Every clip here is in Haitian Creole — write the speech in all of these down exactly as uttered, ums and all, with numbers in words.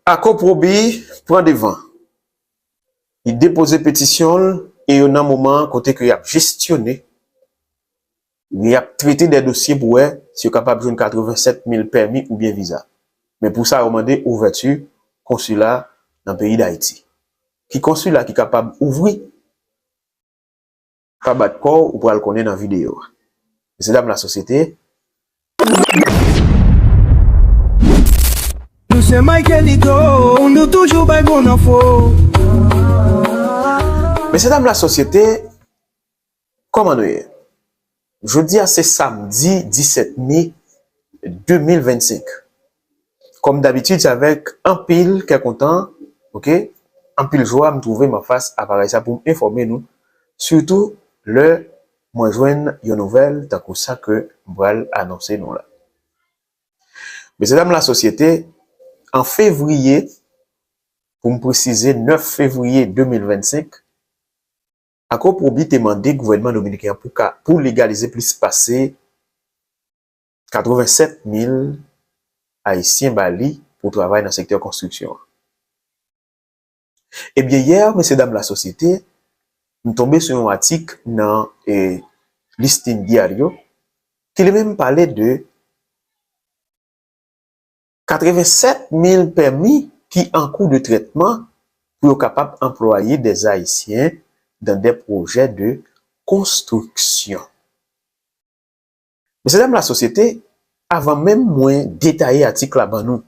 Akoprobi pran devan. Li depoze petisyon l e yo nan moman kote ke y ap jestyone, y ap trete de dosye pou wè si yo kapab jwenn katrevennsèt mil pèmi oubyen viza. Men pou sa, yo mande ouvèti konsila nan peyi Dayiti. Ki konsila ki kapab ouvri? Pa bat kò w, ou pral konnen nan videyo a. Mesye dam lasosyete. Nou se Michaelito, nou toujou bay bon enfo. Mesye dam lasosyete, kòman nou ye? Jodi a se samdi disèt me de mil vennsenk. Kòm dabitid, se avèk anpil kè kontan, oke, anpil jwa m twouve m anfas aparèy sa pou m enfòme nou, sitou lè mwen jwenn yon nouvèl tankou sa ke m pral anonse nou la. Mesye dam lasosyete, an fevriye, pou m presize, nèf fevriye de mil vennsenk, Akoprobi te mande gouvènman dominiken an pou ka, pou legalize plis pase katrevennsèt mil Ayisyen ba li pou travay nan sektè konstriksyon an. Ebyen, yè, mesye dam lasosyete, m tonbe sou yon atik nan eh, Listín Diario ki li menm pale de katrevennsèt mil pèmi ki an kou de trètman pou yo kapab anplwaye des Haïtiens dans des projets de construction. Mesye dam lasosyete, avan menm mwen detaye atik la ban nou,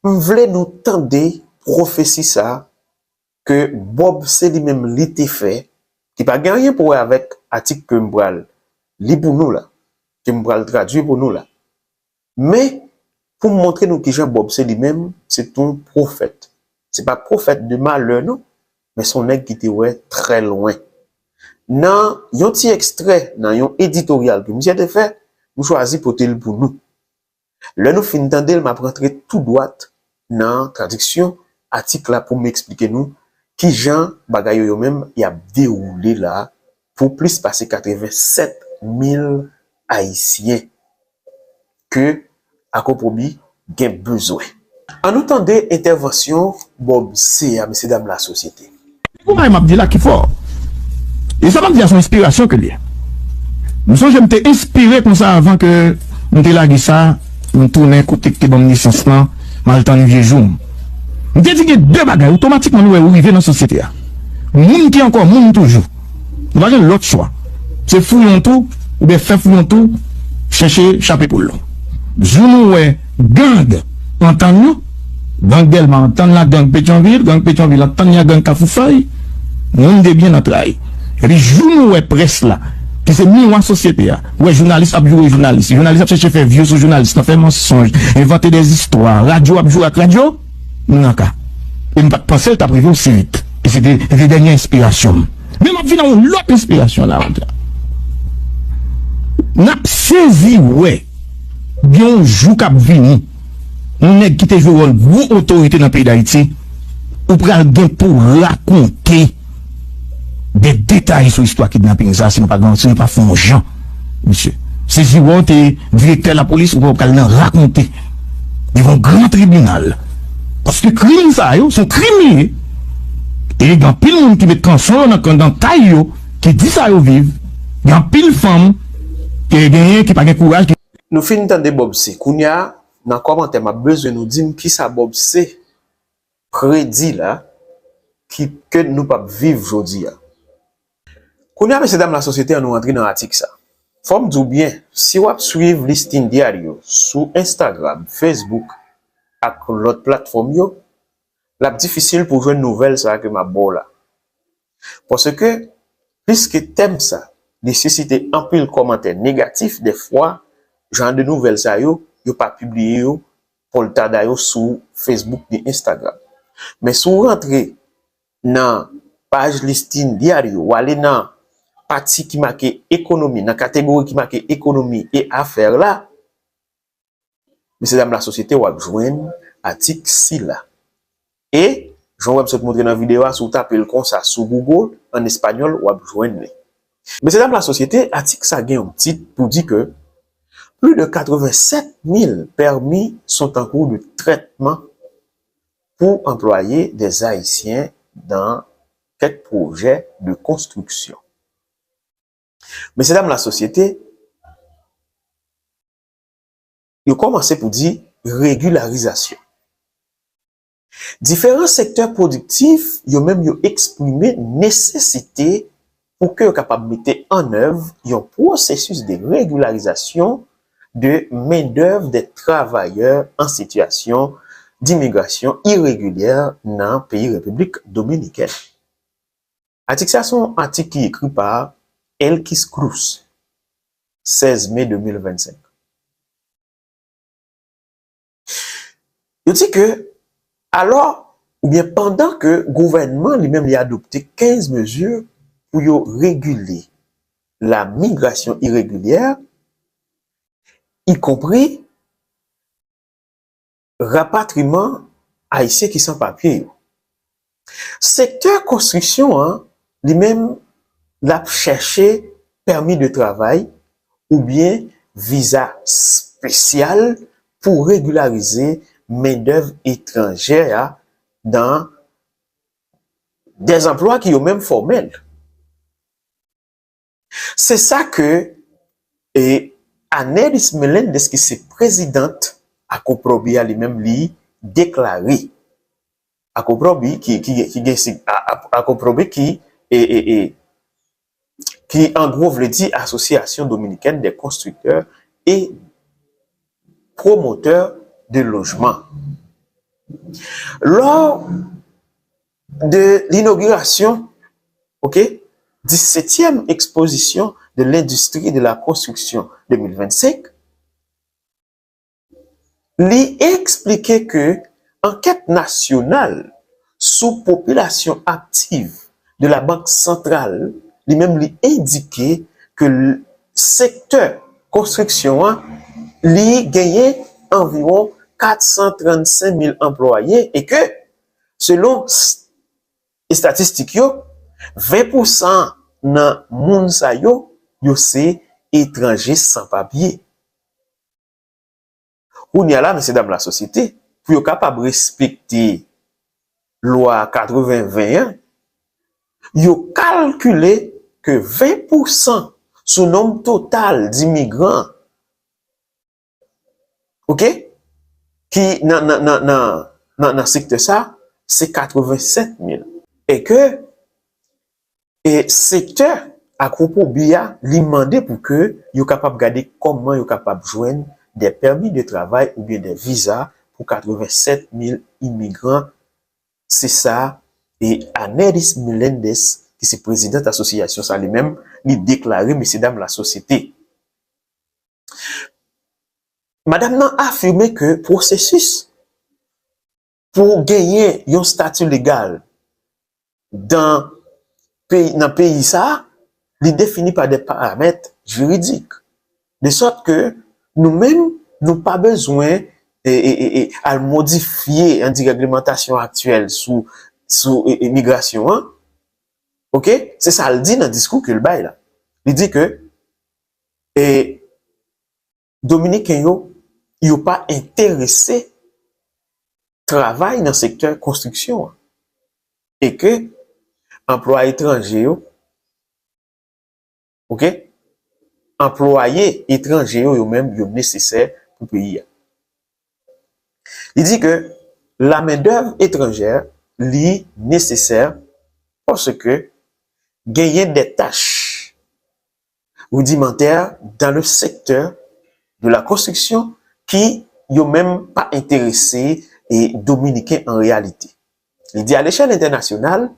m vle nou tande pwofesi sa ke Bob se li menm li te fè, ki pa gen anyen pou wè avèk atik ke m pral li pou nou la, ke m pral tradui pou nou la. Men, pou m montre nou kijan Bob se li menm, se t on pwofèt. Se pa pwofèt de malè non, men se on nèg ki te wè trè lwen. Nan yon ti ekstrè nan yon editoryal ke misye te fè, m chwazi pote l pou nou. Lè nou fin tande l, m ap rantre tou dwat nan tradiksyon atik la pou m eksplike nou kijan bagay yo yo menm y ap dewoule la pou plis pase katrevennsèt mil Ayisyen ke Akoprobi gen bezwen. Ann nou tande entèvansyon Bob C a, mesye dam lasosyete. Pou bagay m ap di la ki fò. E sa m ap di a se yon enspirasyon ke l ye. M sonje m te enspire konsa avan ke m te lage sa, m tounen kote k te ban m nesans lan, m al tann vye jou m. M te di gen de bagay, otomatikman nou wè ou rive nan sosyete a. Moun ki ankò moun toujou. Nou pa gen lòt chwa. Se fouye yon twou, oubyen fè fouye yon twou, chèche chape poul ou. Jou nou wè gang antann yo, gang Dèlma antann la gang Petyonvil, gang Petyonvil antann la gang Kafou Fèy, moun de byen nan tray. Epi jou nou wè près la, ki se miwa sosyete a, wè jounalis ap joure jounalis, jounalis ap chèche fè vyou sou jounalis lan, fè mansonj, envante dèzistwa, radyo ap joure ak radyo, nou nan ka. E m pa t panse l t ap rive osi vit. E se te, se te dènye enspirasyon m. Men m ap vin a yon lòt enspirasyon la, jodi a. N ap sezi wè gen yon jou k ap vini, yon nèg ki te jwe wòl gwo otorite nan peyi Dayiti, ou pral gen pou rakonte de detay sou istwa kidnaping sa, si nou pa gen, si nou pa fè yon jan, mesye. Sezi wè w te direktè lapolis, ou pral nan rakonte devan yon gran tribinal. Paske krim sa yo, se yon krim li ye. E gen anpil moun ki met kanson yo nan, nan kay yo, ki di sa yo viv. Gen anpil fanm ke genyen ki pa gen kouraj, ki Nou fin tande Bob C. Kounye a, nan kòmantè, m ap bezwen nou di m kisa Bob C predi la, ki, ke nou p ap viv jodi a. Kounye a, mesye dam lasosyete, ann nou rantre nan atik sa. Fò m di w byen, si w ap swiv Listín Diario sou Instagram, Facebook ak lòt platfòm yo, l ap difisil pou w jwenn nouvèl sa a ke m ap ba w la. Paske, piske tèm sa, li sisite anpil kòmantè negatif, dèfwa, jan de nouvèl sa yo, yo pa pibliye yo, pòltada yo sou Facebook ni Instagram. Men si w rantre nan paj Listín Diario, w ale nan pati ki make ekonomi, nan kategori ki make ekonomi e afè la, mesye dam lasosyete, w ap jwenn atik sila. E, jan w wè m sot montre nan videyo a, si w tape l konsa sou Google, an espanyòl, w ap jwenn li. Mesye dam lasosyete, atik sa gen yon tit pou di ke plus de quatre-vingt-sept mille permis sont en cours de traitement pour employer des Haïtiens dans quelques projets de construction. Mesye dam lasosyete, yo kòmanse pou di regilarizasyon. Diferan sektè pwodiktif, yo menm yo eksprime nesesite pou ke yo kapab mete an èv yon pwosesis de regilarizasyon de mendèv de travayè an sitiyasyon dimigrasyon iregilyè nan peyi Repiblik Dominikèn. Atik sa se yon atik ki ekri pa Elkis Cruz, sèz me de mil vennsenk. Yo di ke, alò, oubyen pandan ke gouvènman li menm li adopte kenz mezi pou yo regile la migrasyon iregilyè, ikonpri rapatriman ayisyen ki san papye yo. Sektè konstriksyon an, li menm, l ap chèche pèmi de travay oubyen viza espesyal pou regilarize mendèv etranjè a dan dè anplwa ki yo menm fòmèl. Se sa ke, e, Anelis Melendez, ki se prezidant Akoprobi a, li menm li deklare. Akoprobi ki, ki, ki gen si, a, a, Akoprobi ki, e, e, e, ki an gwo vle di Association Dominicaine des Constructeurs et Promoteurs de Logement. Lors de l'inauguration, ok, dix-septième exposition de l'industrie de la construction deux mille vingt-cinq, li eksplike ke ankèt nasyonal sou popilasyon aktiv de la Bank Santral, li menm li endike ke l-, sektè konstriksyon an, li genyen anviwon kat san trannsenk mil anplwaye e ke, selon s-, estatistik yo, ven pousan nan moun sa yo, yo se etranje san papye. Kounye a la, mesye dam lasosyete, pou yo kapab respekte lwa katreven ven an, yo kalkile ke ven pousan sou nonb total dimigran, ok, ki nan, nan, nan, nan, nan, nan sektè sa, se katrevennsèt mil. E ke, e sektè Akoprobi a, li mande pou ke yo kapab gade kòman yo kapab jwenn de pèmi de travay oubyen de viza pou katrevennsèt mil imigran. Se sa, e Anelis Melendez, ki se prezidant asosyasyon sa li menm, li deklare, mesye dam lasosyete. Madanm nan afime ke pwosesis pou genyen yon stati legal dan peyi, nan peyi sa a, li defini pa de paramèt jiridik. De sòt ke nou menm, nou pa bezwen, e, e, e, e, al modifye, an di, règlemantasyon aktyèl sou, sou, e, e, migrasyon an. Ok? Se sa l di nan diskou ke l bay la. Li di ke, e, Dominiken yo, yo pa enterese travay nan sektè konstriksyon an. E ke anplwa etranje yo, ok? Anplwaye etranje yo, yo menm, yo nesesè pou peyi a. Li di ke la mendèv etranjè, li nesesè paske genyen de tach rudimentaire dans le secteur de la construction ki yo menm pa enterese e Dominiken an reyalite. Li di, a lechèl entènasyonal,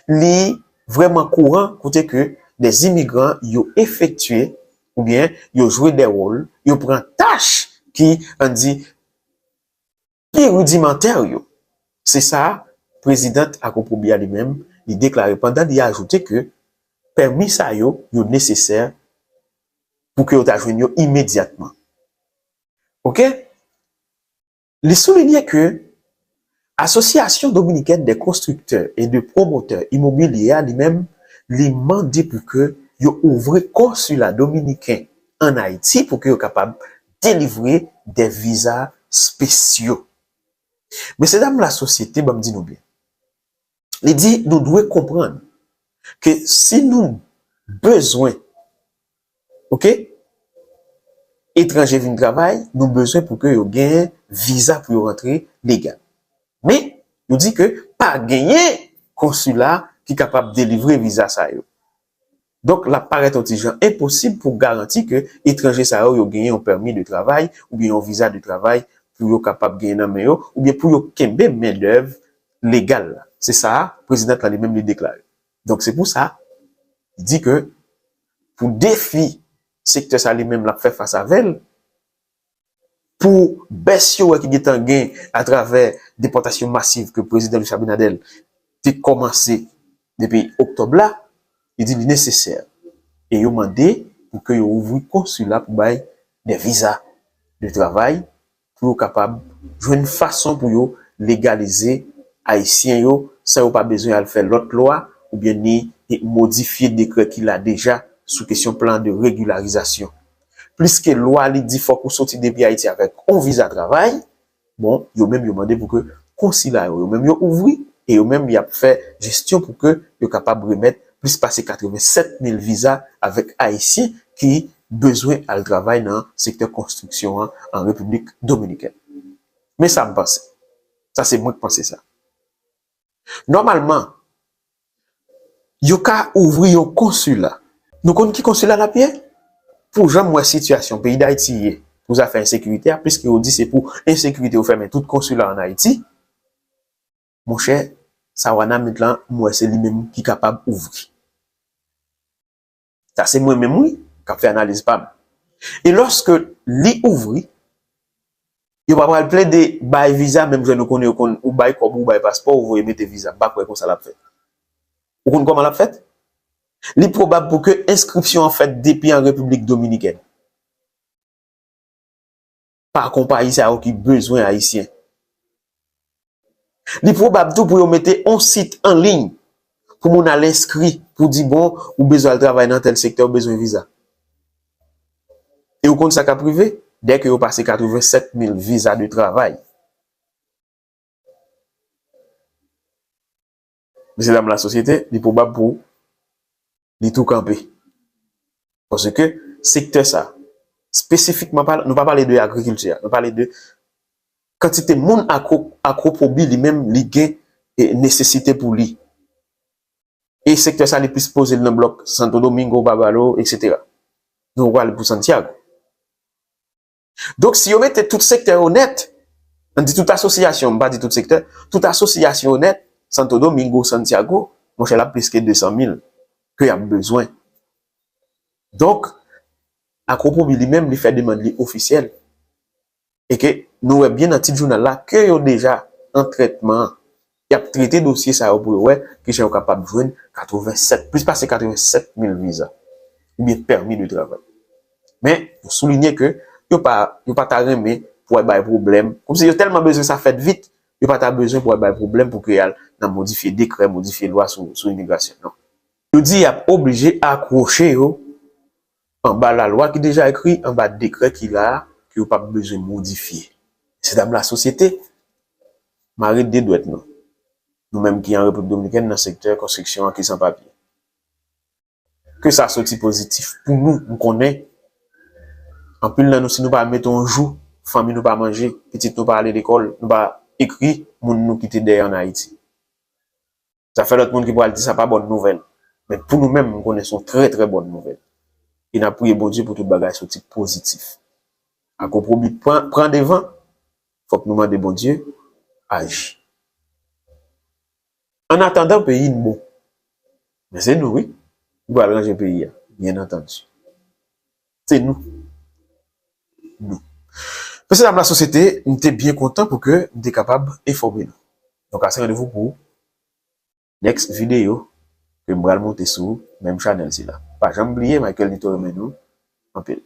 li vrèman kouran kote ke de imigran yo efektye oubyen yo jwe de wòl, yo pran tach ki, ann di, pi rudimantè yo. Se sa, prezidant Akoprobi a li menm, li deklare pandan li ajoute ke pèmi sa yo, yo nesesè pou ke yo ta jwenn yo imedyatman. Ok? Li soulinye ke Association Dominicaine des Constructeurs et de Promoteurs Immobiliers a li menm, li mande pou ke yo ouvri konsila dominiken ann Ayiti pou ke yo kapab delivre de viza spesyo. Mesye dam lasosyete, ban m di nou byen. Li di nou dwe konprann ke si nou bezwen, oke, etranje vin travay, nou bezwen pou ke yo gen viza pou yo rantre legal. Men, nou di ke pa genyen konsila ki kapab delivre viza sa yo. Donk, l ap parèt yon ti jan enposib pou garanti ke etranje sa yo, yo genyen yon pèmi de travay oubyen yon viza de travay pou yo kapab genyen nan men yo, oubyen pou yo kenbe mendèv legal la. Se sa a, prezidant la li menm li deklare. Donk, se pou sa, li di ke pou defi sektè sa li menm l ap fè fas avè l, pou bès yo wè ki gentan gen atravè depòtasyon masiv ke prezidan Luis Abinader te kòmanse depi oktòb la, li di li nesesè. E yo mande pou ke yo ouvri konsila pou bay de viza de travay, pou yo kapab jwenn fason pou yo legalize Ayisyen yo san yo pa bezwen al fè lòt lwa oubyen ni modifye dekrè ki la deja sou kesyon plan de regilarizasyon. Pliske lwa li di fòk ou soti depi Ayiti avèk yon viza travay, bon, yo menm yo mande pou ke konsila yo, yo menm yo ouvri e yo menm y ap fè jesyon pou ke yo kapab remèt plis pase katrevennsèt mil viza avèk Ayisyen ki bezwen al travay nan sektè konstriksyon an an Repiblik Dominikèn. Men sa m panse. Sa se mwen k panse sa. Nòmalman, yo ka ouvri yon konsila. Nou konn ki konsila l ap ye? Pou jan m wè sitiyasyon peyi Dayiti ye pou zafè ensekirite a, piske yo di se pou ensekirite yo fèmen tout konsila ann Ayiti, monchè, sa Wanament lan, m wè se li menm ki kapab ouvri. Sa se mwen menm, wi, k ap fè analiz pa m. E lòske li ouvri, yo pa pral plede bay viza, menm jan nou konnen yo konn, ou bay kòb, ou bay paspò, ou voye mete viza. M pa kwè konsa l ap fèt. Ou konn kòman l ap fèt? Li pwobab pou ke enskripsyon an fèt depi an Repiblik Dominikèn. Pa konpayi sa yo ki bezwen Ayisyen. Li pwobab tou pou yo mete yon sit an liy pou moun al enskri, pou di, bon, ou bezwen al travay nan tèl sektè, ou bezwen viza. E ou konn sa k ap rive? Dèke yo pase katrevennsèt mil viza de travay. Mesye dam lasosyete, li pwobab pou li tou kanpe. Paske sektè sa, espesifikman, pa, nou pa pale de agrikilti a, nou pale de kantite moun Akwo-, Akwopobi li menm, li gen, e, nesesite pou li. E sektè sa, li plis poze l nan blòk Santo Domingo, Bávaro, etsetera. Nou pral pou Santiago. Donk, si yo mete tout sektè yo nèt, ann di tout asosyasyon, m pa di tout sektè, tout asosyasyon yo nèt, Santo Domingo, Santiago, monchè, l ap plis ke de san mil ke y ap bezwen. Donk, Akwopobi li menm, li fè demann li ofisyèl. E ke nou wè byen nan tit jounal la ke yo deja an trètman. Y ap trete dosye sa yo pou yo wè kijan yo kapab jwenn katrevennsèt, plis pase katrevennsèt mil viza, oubyen pèmi de travay. Men, yo soulinye ke yo pa, yo pa ta renmen pou al bay pwoblèm. Kòmsi yo tèlman bezwen sa fèt vit, yo pa ta bezwen pou al bay pwoblèm pou ke y al nan modifye dekrè, modifye lwa sou, sou imigrasyon. Non. Yo di y ap oblije akwoche yo anba lalwa ki deja ekri, anba dekrè ki la a, ke yo p ap bezwen modifye. Mesye dam lasosyete, mare de dwèt nou. Nou menm ki an Repiblik Dominikèn nan sektè konstriksyon an ki san papye. Ke sa soti pozitif pou nou, m konnen. Anpil nan nou, si nou pa mete yon jou, fanmi nou pa manje, pitit nou pa ale lekòl, nou pa ekri moun nou kite dèyè ann Ayiti. Sa fè lòt moun ki pral di sa pa bòn nouvèl. Men pou nou menm, m konnen se yon trè, trè bòn nouvèl. E n ap priye Bondye pou tout bagay soti pozitif. Akwopobi pran, pran devan, fòk nou mande Bondye aji. Annatandan, peyi n bon. Men se nou, wi, ki pral ranje peyi a, byen antandi. Se nou. Nou. Mesye dam lasosyete, m te byen kontan pou ke m te kapab enfòme nou. Donk, ase randevou pou next video ke m pral monte sou menm chanèl sila. Pa janm bliye, Michael Nito renmen nou anpil.